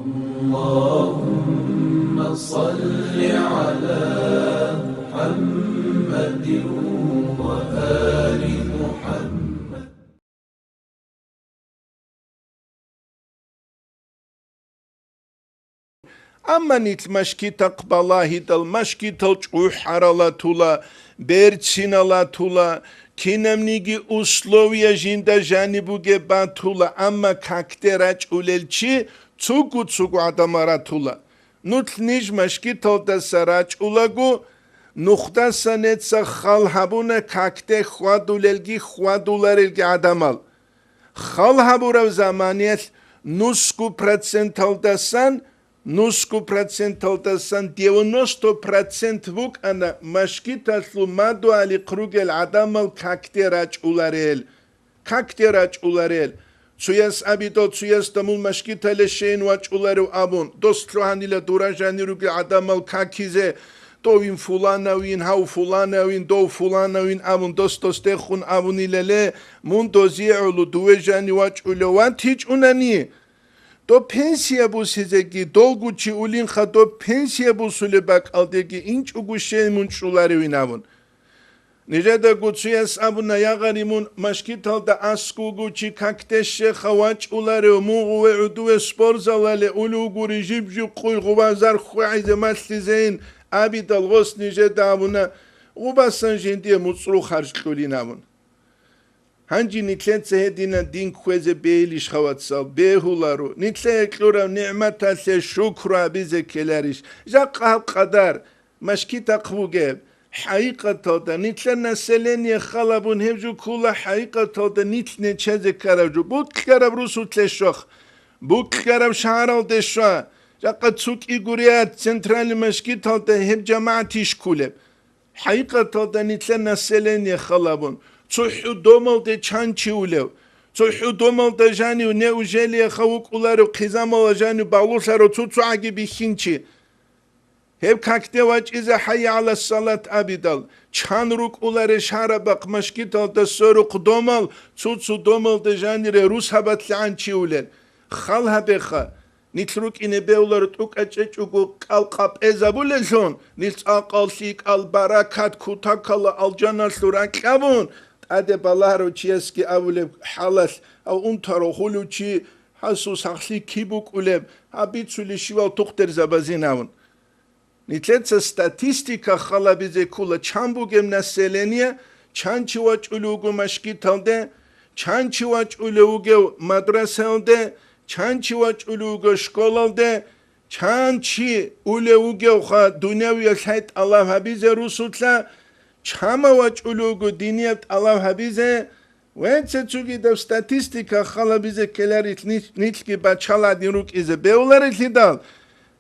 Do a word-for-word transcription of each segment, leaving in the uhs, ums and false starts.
اللهم صل على محمد وآل محمد. Амма нилъ машгитахъ балагьидал, машгитал чӀухӀарал ратула, берцинал ратула, кинабниги условия жинда жаниб бугеб батула, амма какде рачӀулел чи цугу-цугу гӀадамал ратула. Нилъ ниж машгиталдаса рачӀулаго, нухдасан нижеца хал гьабуна какде хьвадулелги хьвадуларелги гӀадамал. Хал гьабураб заманиялъ нусгу проценталдасан, нусгу проценталдасан девяносто процент букӀана машгиталъул мадугьалихъ ругел гӀадамал какде рачӀуларел. Какде рачӀуларел. Цояс абидал, цоясда мун машгитале щейин вачӀуларев абун, дос лъугьанила дура жанир ругел гӀадамал какизе, довин фуланавин, гьав фуланавин, дов фуланавин абун, дос-досдехун абунилале, мун дозие гӀоло дуве жани вачӀулев ватичӀунани, доб пенсия бусизеги, долгу чи улинха доб пенсия бусулеб бакӀалдеги инчӀого щейин мун чӀуларевин абун. Нижеда гуцуяс абуна, ягъари мун машгиталда аскӀовго чи какде щеха вачӀуларев, мугъуве гӀудуве спортзалале улевгури жиб-жиб къуй гъубазар хвегӀизе малъизейин абидал гъос нижеда абуна, гъубасан жиндие муцӀрул харж кьулин абун. Гьанже нилъеца гьединан дин кквезе бегьилищ, хавацал, бегьуларо. Нилъее кьураб нигӀматалъе шукру гьабизе ккеларищ? Жакъа гьаб къадар машгитахъ бугеб. ХӀакъикъаталда, нилъер население халабун гьеб жо ккола, хӀакъикъаталда нилъ нечезе ккараб жо. Букьараб русулъе щвах, букьараб шагьаралде щва. Жакъа цо кӀиго ряд центральный машгиталда гьеб жамагӀат иш кколеб. ХӀакъикъаталда нилъер население халабун, цохӀо домалде чан чи улев, цохӀо домалда жанив, неужели яха вукӀуларев, хъизамала жанив багълулъарав цо-цогӀаги бихьинчи. Гьеб какде вачӀизе хӀайя гӀала салат абидал, чан рукӀуларел шагьарабахъ машгиталда сверухъ домал, цо-цо домалда жанире русабатлъагӀан чи улел. Хал гьабеха, нилъ рукӀине бегьуларо тӀукӀа чӀечӀого кӀал къапӀезабулеллъун, нилъ цӀакъал лъикӀал баракат кутакала алжаналъур ракьабун, тӀаде балагьарав чиясги абулеб хӀалалъ, гьав унтарав хулев чи гьасул сахлъи киб букӀулеб, гьаб бицули щивал тухтурзабазин абун. Нилъеца статистика халабизе ккола, чан бугеб население, чан чи вачӀулев вуго машгиталде, чан чи вачӀулев вугев мадрасаялде, чан чи вачӀулев вуго школалде, чан чи улев вугевха дунявияб лъай тӀалаб гьабизе русулъа, чама вачӀулев вуго динияб тӀалаб гьабизе, Венце цогидаб статистика халабизе ккеларилъ нилъ-, нилъги бачал гӀадин рукӀизе бегьуларелъидал,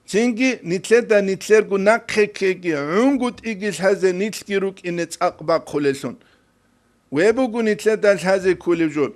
цинги нилъеда нилъерго нахъе ккеги, гӀунгутӀиги лъазе нилъги рукӀине цӀакъ бахъулелъун. Ве буго нилъеда лъазе кколеб жо.